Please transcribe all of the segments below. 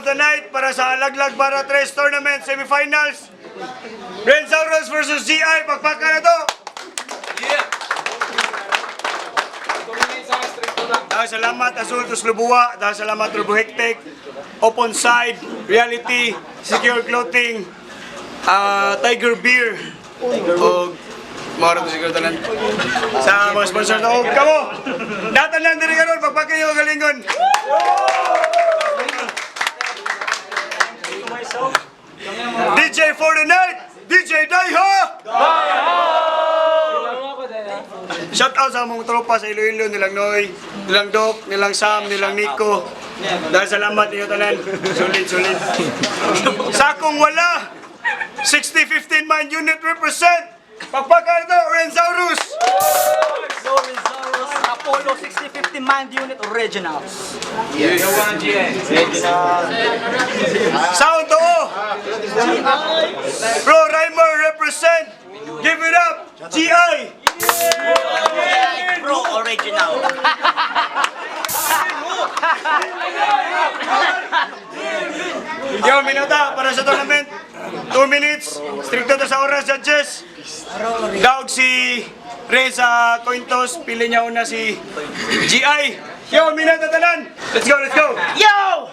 of the night para sa Laglag Barra Tres Tournament Semifinals. Renzaurus versus GI. Pagpaka na to! Yeah! Dahil salamat Azul Tuslubua, dahil salamat Turbo Hectic, Open Side, Reality, Secure Clothing, Tiger Beer, o mga to siguro tanan. Sa mga sponsor na, og kamo! Datan lang diri karon pagpaka niyo galingon. DJ for the night, DJ Daiha! Shout out sa among tropa sa Iloilo, nilang Noy, nilang Doc, nilang Sam, nilang Nico. Dahil salamat ninyo tanan. Solid, solid. Sa akong wala, 60-15 man unit represent. Pagpaka ito, Renzaurus! Lorenzaurus Apollo 6050 Mind Unit Originals. Sound to Bro Rhymer represent. Give it up, GI! Pro Original. Yo, minuta para sa tournament. 2 minutes. Stricto to sa oras, judges. Dog si Ray sa coin toss. Pili niya una si GI. Yo, minuta tanan. Let's go, let's go. Yo!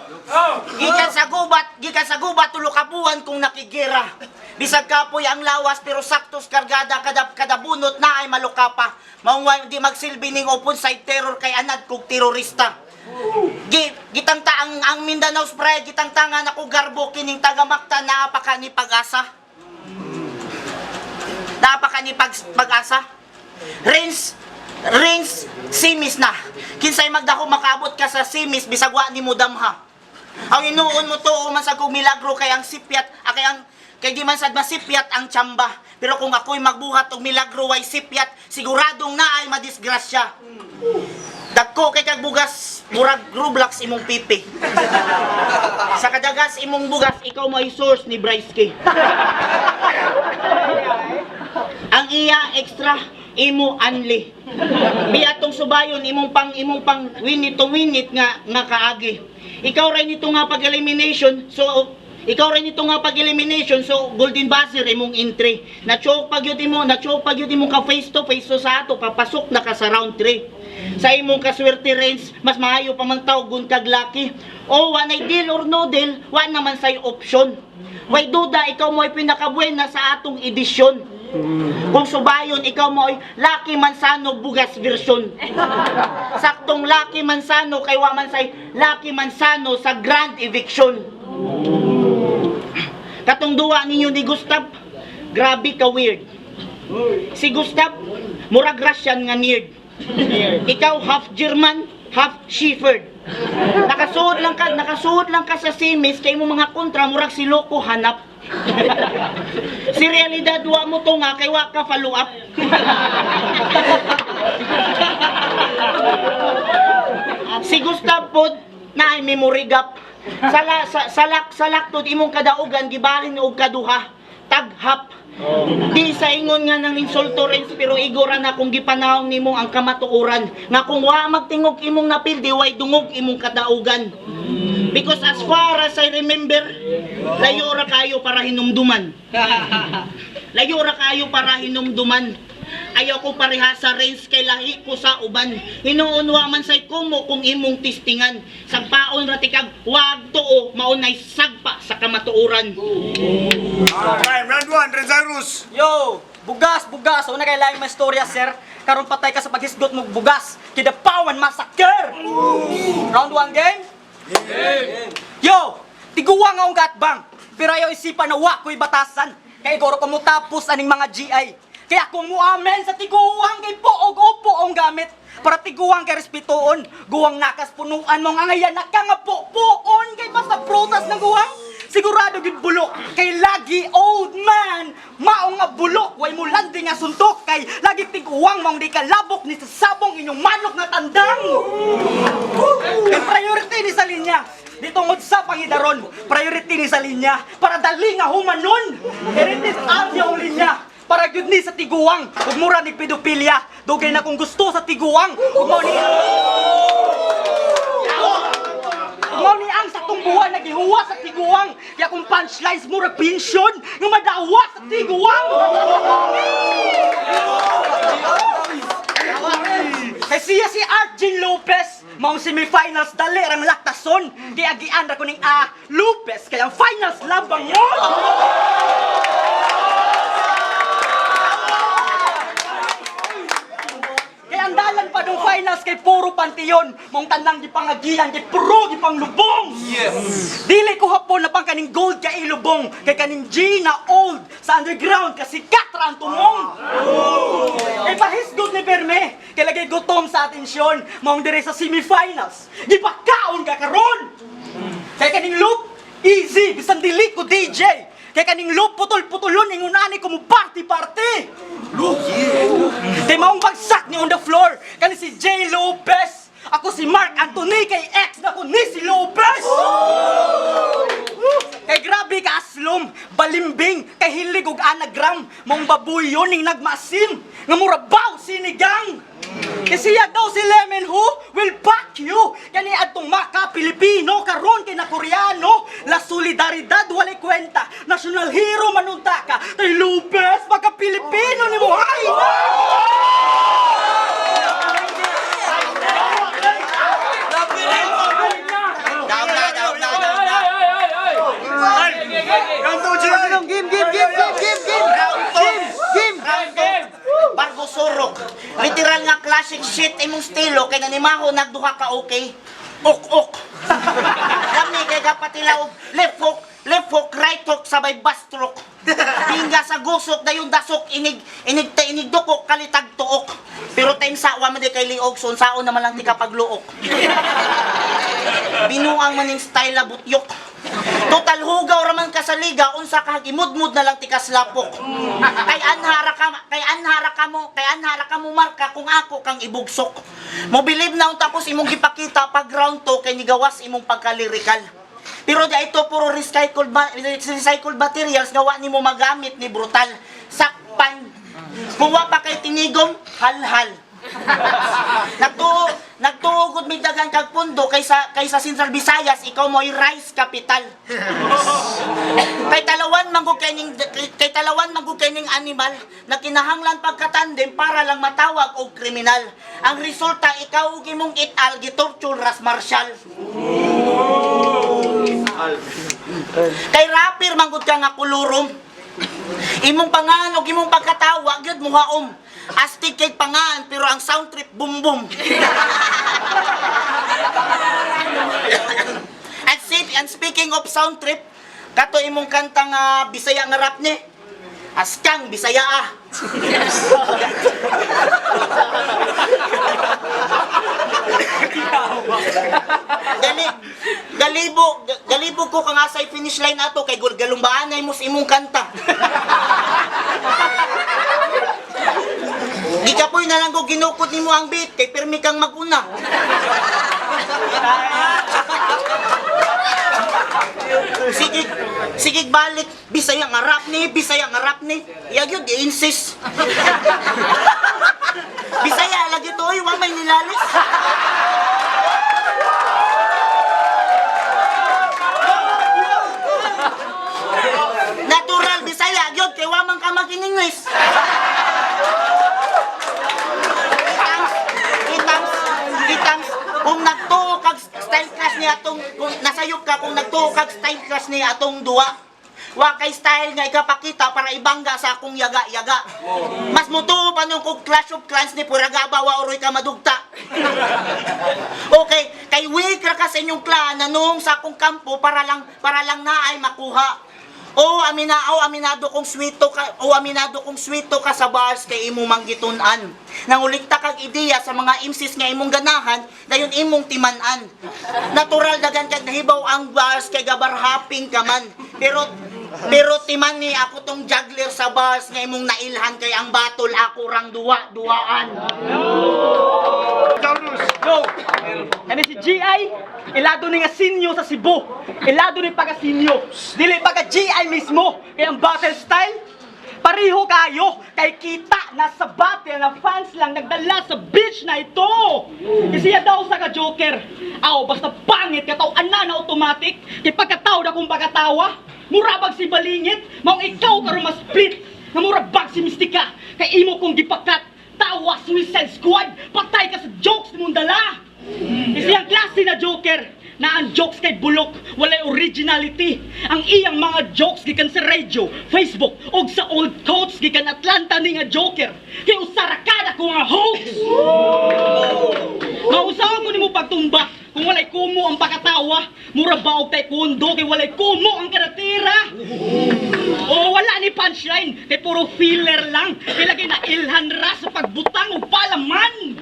Gikan sa gubat tulo ka buwan kong nakigera. Bisag kapoy ang lawas pero saktos kargada kada kada bunot na ay malukapa. Maungway di magsilbi ning open side terror kay anad kog terorista. Gitangta ang Mindanao Pride, gitangta nga nako garbo kining taga Mactan naa pa ni pag-asa. Naa pa ni pag-asa. Rins Rins simis na. Kinsay magdako makaabot ka sa simis bisag wa nimo damha. Ang inuon mo to man sa kog milagro kay ang sipyat, kay ang kay di man sad masipyat ang tsamba. Pero kung ako'y magbuhat og milagro way sipyat, siguradong naay madisgrasya. Dagko kay kag bugas, murag Roblox imong pipi. Sa kadagas imong bugas, ikaw may source ni Bryce K. Ang iya extra imo anli. Biya tong subayon imong pang winit to winit nga nga kaagi. Ikaw ray nito nga pag elimination, so ikaw ray nito nga pag elimination, so golden buzzer imong entry. Na choke pag yun imo, na choke pag yun imong ka face to face so sa ato papasok na ka sa round 3. Sa imong kaswerte range, mas maayo pa man tawgon kag lucky. O wa nay deal or no deal, wa naman say option. Way duda ikaw mo ay pinakabuena sa atong edisyon. Kung subayon, ikaw mo ay Lucky Manzano bugas version. Saktong Lucky Manzano kay wa man say Lucky Manzano sa Grand Eviction. Katong duwa ninyo ni Gustav, grabe ka weird. Si Gustav, murag Russian nga nerd. Ikaw half German, half Shepherd. Nakasuod lang ka sa simis kay mo mga kontra murag si Loco hanap. Si realidad wa mo to nga kay wa ka follow up. Si Gustav pod na ay memory gap. Sala sa, salak salak tod imong kadaugan gibalin og kaduha. Taghap. Di sa ingon nga nang insulto rin pero igora na kung gipanahong nimo ang kamatuoran nga kung wa magtingog imong napildi way dungog imong kadaugan. Because as far as I remember, layo ra kayo para hinumduman. Layo ra kayo para hinumduman. Ayaw ko pareha sa range kay lahi ko sa uban. Hinuon wa man say kumo kung imong tistingan. Sagpaon ra tikag wag tuo maunay sagpa sa kamatuoran. Time, round 1, Renzaurus. Yo! Bugas, bugas! Una kay laing may istorya, sir. Karon patay ka sa paghisgot mo bugas. Kidapawan massacre! Round 1 game? Game! Yo! Tiguwa nga akong katbang. Pero ayaw isipan na wa ko'y batasan. Kay igoro ko mo tapos aning mga GI. Kaya kung muamen sa tiguwang kay poog opo ang gamit. Para tiguwang kay respetuon. Guwang nakas punuan mong angayan na ka nga puon kay basta prutas ng guwang. Sigurado gid bulok kay lagi old man mao nga bulok way mo landing nga suntok kay lagi tiguwang maong di kalabok ni sa sabong inyong manok nga tandang. Kay priority ni sa linya. Di tungod sa pangidaron, priority ni sa linya para dali nga humanon. Heritage ang iyong linya para gyud ni sa tiguang ug mura ni pedophilia. Dugay na kung gusto sa tiguang ug mao ni ang Atong buwan nagihuwa sa tiguang. Kaya kung punchlines mo pensyon nga madawa sa tiguang. Kay siya si Arjun Lopez, maong semifinals dali rang laktason. Kay agian ra ko ning A Lopez kay ang finals labang yun. Kay ang dalan pa dong finals kay puro pantiyon, mong tanang gipangagian kay puro gipanglubong. Yes. Dili ko hapon na pang kaning gold kay ilubong, kay kaning G na old sa underground kasi katra ang tumong. Kay pahisgot ni Perme, kay lagay gutom sa atensyon, maong dire sa semifinals. Gipakaon ka karon. Kay kaning loop, easy, bisan dili ko DJ. Kay kaning loop putol-putulon ingon ani ko mo party-party. Kay maong bagsak ni on the floor, kani si J. Lopez. Ako si Mark Anthony kay ex na ko ni si Lopez. Kay grabe ka aslom, balimbing, kay hilig og anagram, maong baboy yun ning nagmasim, nga mura baw sinigang. Kay siya daw si Lemon who will back you. Kani adtong maka Pilipino karon kay na Koreano, la solidaridad walay kwenta, national hero manunta ka. Kay Lopez maka Pilipino nimo ay na. Down na, down na, down na. Round 2, G! Game, game, game, game, game, game! Round 2. Game! Round 2. Bargo surok. Literal nga classic shit imong estilo kay nanimaho nagduha ka okay. Ok ok. Kami kay kapatilaw left hook, right hook sabay bastroke. Bingga sa gusok dayon dasok inig inig ta inig dukok kalitag tuok. Pero time sa wa man di kay liog so unsaon naman lang ti kapagluok. Binuang maning style na butyok. Total hugaw raman ka sa liga unsa ka imudmud na lang ti kaslapok. Kay anhara ka mo marka kung ako kang ibugsok. Mo believe na unta ko sa imong gipakita pag round 2 kay nigawas imong pagka-lyrical. Pero di ito puro recycled materials nga wa nimo magamit ni brutal. Sakpan. Kung wa pa kay tinigom, halhal. Nagtuo nagtuo mig dagan kag pundo kaysa Central Visayas ikaw mo'y rice capital. Kay talawan man gud kay ning animal na kinahanglan pagkatandem para lang matawag og kriminal. Ang resulta ikaw ug imong ital gitorture ras marshal. Kay rapper man gud ka nga kulurom. Imong pangan og imong pagkatawa gyud muhaom. Astig kay pangan pero ang sound trip bum bum. And speaking of sound trip, kato imong kanta nga Bisaya nga rap ni. Askang Bisaya ah. Gali galibo galibo ko kang asay finish line ato kay galumbaan ay mo sa imong kanta. Gikapoy na lang ko ginukot nimo ang beat kay pirmi kang maguna. Sige, sige balik Bisaya nga rap ni, Bisaya nga rap ni. Iya gyud i-insist. Bisaya lagi to oy, wa may nilalis. Natural Bisaya gyud kay wa man ka mag-English. Kitang, kitang, kitang, kung nagtuo kag style class ni atong, kung nasayop ka, kung nagtuo kag style class ni atong duwa, wa kay style nga ikapakita para ibangga sa akong yaga-yaga. Mas mutuo pa nung kung Clash of Clans ni Puragaba wa oroy ka madugta. Okay, kay weak ra ka sa inyong clan na nung sa akong kampo para lang naay makuha. O amina o aminado kong sweeto ka o aminado kong sweeto ka sa bars kay imo manggitun-an. Nangulikta kag ideya sa mga MCs nga imong ganahan dayon imong timan-an. Natural dagan kag nahibaw ang bars kay gabar hopping ka man. Pero pero timan ni ako tong juggler sa bars nga imong nailhan kay ang battle ako rang duwa duwaan. Go! Kani si GI, ilado ni nga sinyo sa Cebu. Ilado ni pagka sinyo. Dili pagka GI mismo. Kaya ang battle style, Pareho kayo kay kita na sa battle na fans lang nagdala sa beach na ito. Kasi siya daw sa ka-joker. Aw, basta pangit ka tao, ana na automatic. Kay pagkataw na kung pagkatawa, mura bag si balingit, maong ikaw karon mas split. Nga mura bag si mistika, kay imo kong gipakat. Tawa Suicide Squad, patay ka sa jokes ni mong dala. Kasi ang klase na joker, na ang jokes kay bulok, walay originality. Ang iyang mga jokes gikan sa radio, Facebook, og sa old coach gikan Atlanta ni nga joker. Kay usara kada ko nga hoax. Mausaon ko nimo pagtumba kung walay kumo ang pakatawa, mura ba og taekwondo kay walay kumo ang karatira. O wala ni punchline, kay puro filler lang. Kay lagi na ilhan ra sa pagbutang og palaman.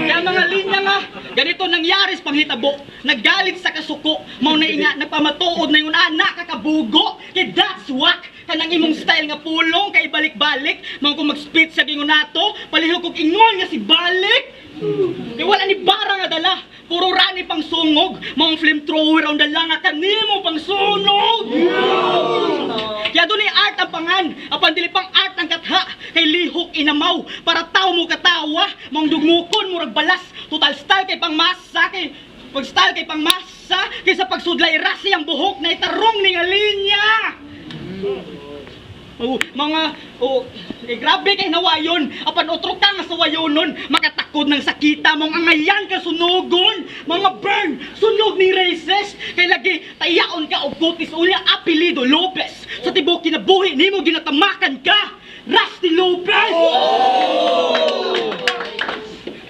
Kaya mga linya nga, ganito nangyari sa panghitabo. Nagalit sa kasuko, mao na inga nagpamatuod na yung anak kakabugo. Kay that's whack kanang imong style nga pulong kay balik-balik. Mao kung mag-spit sa gingon nato, palihog kog ingon nga si balik. Kay wala ni bara nga dala, puro rani pang sungog. Maong flamethrower ang dala nga kanimo pang sunog. Kaya doon ay art ang pangan, apan dili pang art ang katha, kay lihok inamaw, para tao mo katawa, maong dugmukon, murag balas, total style kay pangmasa, kay pag style kay pangmasa, kaysa pagsudlay rasi ang buhok na itarong ni nga linya. Oh, mga oh, eh, grabe kay nawayon. Apan otro ka nga sa wayonon, makatakod ng sakita mong angayan ka sunugon. Mga burn, sunog ni racist. Kay lagi tayaon ka og kutis unya apelyido Lopez. Sa tibok kinabuhi nimo ginatamakan ka. Rusty Lopez.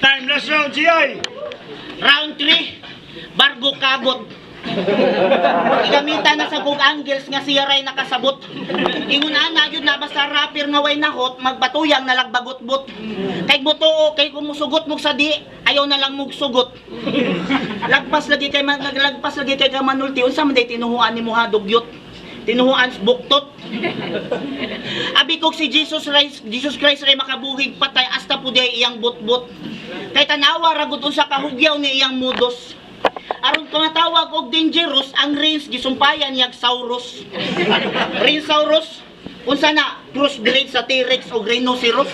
Time, last round, GI! Round 3, Bargo Kagot. Gamitan na sa kog angles nga siya ray nakasabot. Ingon ana gyud na basta rapper nga way nahot, magbatuyang nalagbagot-bot. Kay buto kay kumusugot mo sa di, ayaw na lang mugsugot. Lagpas lagi kay man naglagpas lagi kay ka manulti unsa man day tinuhuan nimo ha dugyot. Tinuhuan buktot. Abi kog si Jesus Christ ray makabuhig patay hasta pud ay iyang butbot. Kay tanawa ra gud unsa kahugyaw ni iyang mudos. Aron kumatawag og dangerous ang range gisumpayan niyag Saurus. Rhinoceros unsa na crossbreed sa T-Rex og rhinoceros.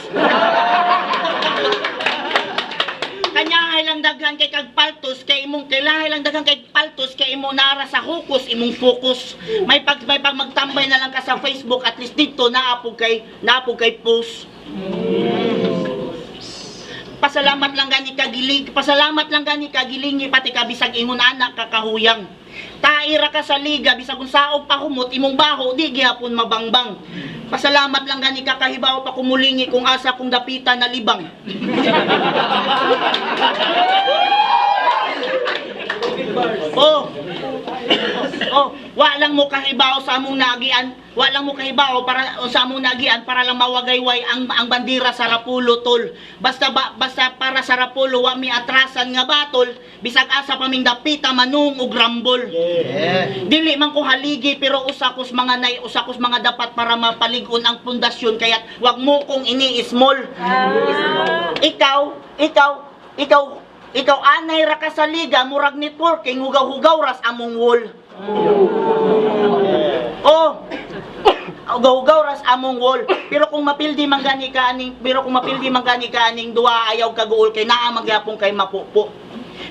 Kanya lang daghan kay kag paltos kay imong kailangan lang daghan kay paltos kay imong nara sa hukos imong focus. May pag magtambay na lang ka sa Facebook, at least dito naapog kay post. Pasalamat lang gani ka gilig, pasalamat lang gani ka gilingi pati ka bisag ingon anak kakahuyang. Taira ka sa liga bisag unsaog pa humot imong baho di gihapon mabangbang. Pasalamat lang gani ka kahibaw pa kumulingi kung asa kung dapita na libang. Oh. Oh, wa lang mo kahibaw sa among nagian, wa lang mo kahibaw para sa among nagian para lang mawagayway ang bandira sa Rapulo, tol. Basta ba, basta para sa Rapulo wa mi atrasan nga batol, bisag asa pa ming dapita manung og rambol. Dili man ko haligi pero usa kos mga nay, usa kos mga dapat para mapalig-on ang pundasyon kaya't wag mo kong ini-small. Ikaw, ikaw, ikaw, ikaw anay ra ka sa liga, murag networking, hugaw-hugaw ras among wall. Oh, hugaw-hugaw ras among wall. Pero kung mapildi man gani ka aning, pero kung mapildi man gani ka aning duwa ayaw kaguol kay naa magyapon kay mapupo.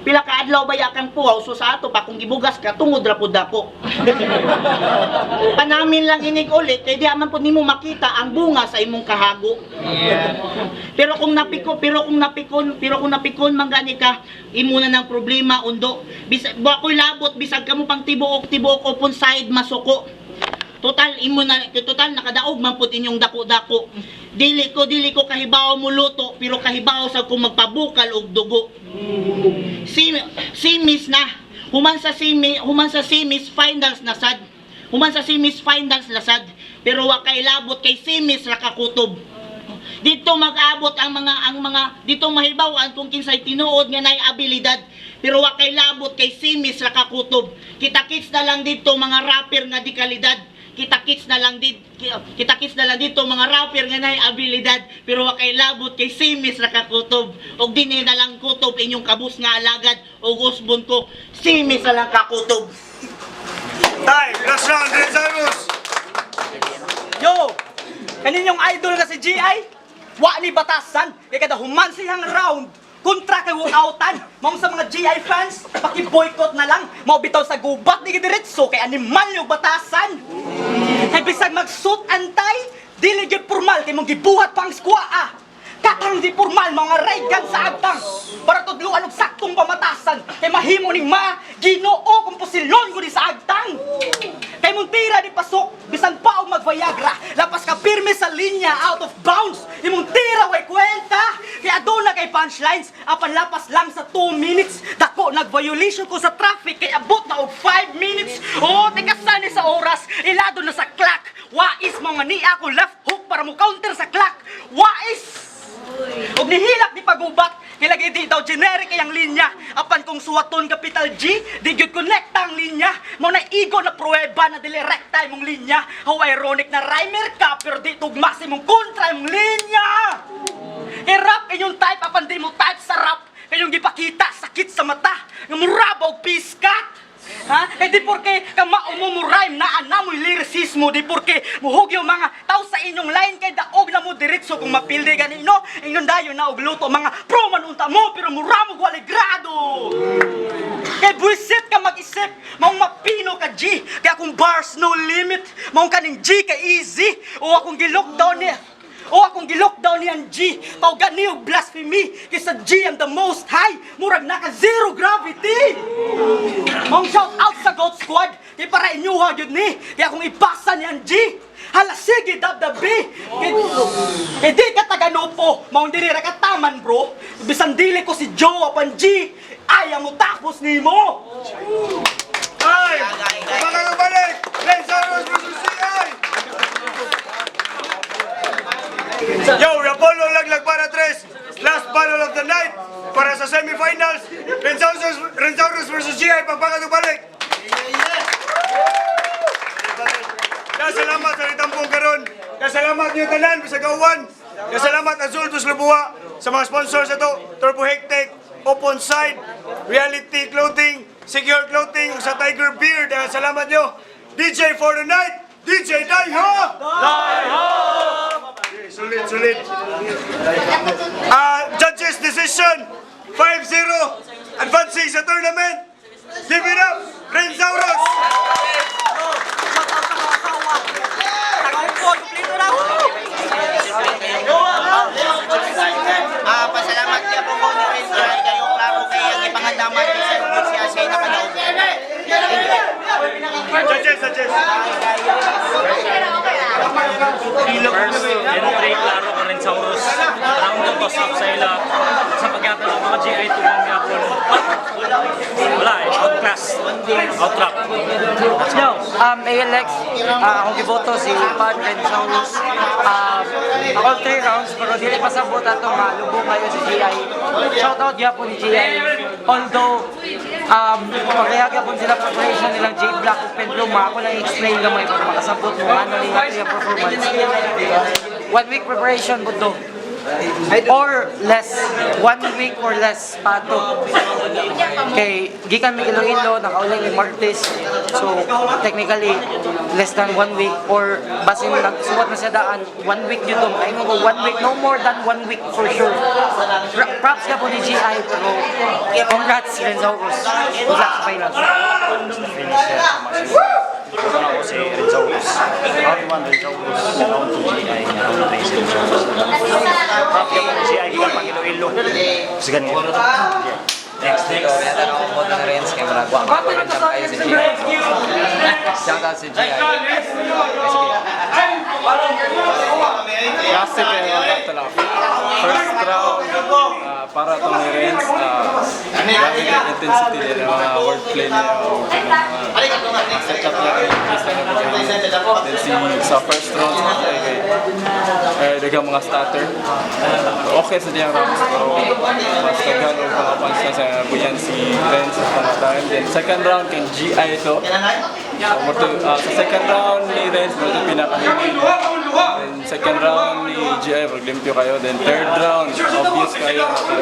Pila ka adlaw baya kang puhaw so sa ato pa kung gibugas ka tungod ra pud dako. Panamin lang inig ulit kay di man pud nimo makita ang bunga sa imong kahago. Pero kung napikon man gani ka, imo na ng problema undo. Bisag wa ko'y labot bisag kamo pang tibuok tibuok open side masuko. Total imo na total nakadaog man pud inyong dako-dako. Dili ko kahibaw mo luto pero kahibaw sa kung magpabukal og dugo. Si semis na human sa semis finals na sad. Human sa semis finals na sad. Pero wa kay labot kay semis ra kakutob. Dito mag-abot ang mga dito mahibaw-an kung kinsay tinuod nga nay abilidad. Pero wa kay labot kay semis ra kakutob. Kita-kits na lang dito mga rapper nga di kalidad. Kita-kits na lang dito mga rapper nga nay abilidad pero wa kay labot kay semis ra kakutob. Og dinhi na lang kutob inyong kabus nga alagad og usbon ko semis na lang kakutob. Time, last round, Red Cyrus! Yo! Kaninyong idol nga si GI, wa ni batasan. Kay kada human siyang round, kontra kay walkoutan. Mao sa mga GI fans, paki-boycott na lang. Mao bitaw sa gubat ni gidiretso kay animal yung batasan. Kay bisag mag-suit and tie, dili gyud formal kay mong gibuhat pa ang squaa. Katang di formal mga ray gun sa agtang para tudluan og saktong pamatasan kay mahimo ning ma Ginoo kung pusilon ko ni sa agtang. Kay mong tira di pasok bisan pa og mag-Viagra, lapas ka pirme sa linya, out of bounds imong tira, way kwenta. Kay aduna kay punchlines apan lapas lang sa 2 minutes. Dako nag-violation ko sa traffic kay abot na og 5 minutes. Oh, tika sani sa oras ilado na sa clock. Wais mo nga ni ako left hook para mo counter sa clock. Wais. Ug nihilak ni pagubat, kay lagi di daw generic ang linya. Apan kung suwaton capital G, di gyud connect ang linya. Mao na igo na pruweba na dili rekta imong linya. How ironic na rhymer ka pero di tugma sa imong kontra imong linya. Kay rap inyong type apan di mo type sa rap. Kayong gipakita sakit sa mata nga mura ba og piskat. Ha? Eh di porke kamao mo mo rhyme na ana mo'y lyricismo, di porke muhugyo mga tao sa inyong line kay daog na mo diretso kung mapildi ganino ingon dayon na og luto mga pro man unta mo pero mura mo walay grado. Kay buwisit ka mag-isip, maong mapino ka G, kay akong bars no limit, maong kaning G kay easy, o akong gi-lockdown niyan G, tawgan niyo blasphemy, kaysa G am the most high, murag naka zero gravity. Maong shout out sa Goat Squad, kay para inyuha gyud ni, kay akong ipasa niyan G. Hala sige, dab the B. Kay di ka taganupo, maong dili ra ka taman bro. Bisan dili ko si Joe apan G, ayaw mo tapos nimo. Time! Umaga balik! Renzaurus versus GI! Yo, Rapolo laglag para tres. Last battle of the night para sa semifinals. Renzaurus versus GI, pagpakat balik. Ya, salamat sa nitampong karon. Ya, salamat niyo tanan bisag uwan. Ya, salamat Azul Tus Lubua sa mga sponsors ato, Turbo Hectic, Open Side, Reality Clothing, Secure Clothing, ug sa Tiger Beer. Ya, salamat niyo. DJ for the night, DJ Daiho! Daiho! Sulit, sulit. Ah, judges decision 5-0, advancing sa tournament. Give it up, Renzaurus! Shout out sa mga asawa. Tagaumpon, kumpleto na. Ah, pasalamat niya po ko ni Renz dahil kayo klaro kay ang ipangandaman ni Sir Luis siya siya nakadaog. Judges, judges. First entry, klaro ka rin sa Urus. Round of toss up sa ila. Sa pagyapon ng mga GI tuwang yapon. Wala eh, outclass. Outrap. No, ALX, akong giboto si Pan Renzaurus. All three rounds, pero dili pa sabot ato nga lubong kayo si GI. Shoutout gyapon ni GI. Although, pareha gyapon sila preparation nilang J Black ug Penbluma. Ako lang explain gamay para makasabot mo ano nila yung performance. One week preparation buto. Or less. One week or less pa to. Kay gikan mi Iloilo, nakauling mi Martes. So technically less than one week or basin nagsuwat na siya daan one week yun to. Makaingon ko one week, no more than one week for sure. Props ka po ni GI pero congrats Renzaurus. Good luck sa finals. Finish siya. Ito na ako si Renzaurus. Round 1 Renzaurus, round 2 GI, round 3 si Renzaurus. Prop yapon GI, gikan pang Iloilo. Sigan ko. Next, next. Meron akong boto na Renz kaya marag wa ko kayo sa GI. Shout out sa GI. Classic eh, battle of. First round, para itong ni Renz, grabe yung intensity nila, mga wordplay niya, o mga setup niya kay Chris na Then si, sa first round, sa GI kay, daghang mga stutter. Okay sa diyang rounds, pero mas daghan og mga punch na sa buyan si Renz sa mga time. Then second round kay GI ito. So, sa second round ni Renz, mo pinakahingi. Then second round ni GI, pag limpyo kayo. Then third round, obvious kayo na kay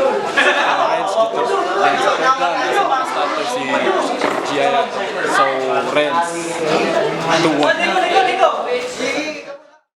Renz dito. Then sa third round, nasa mga starter si GI. So, Renz, 2-1.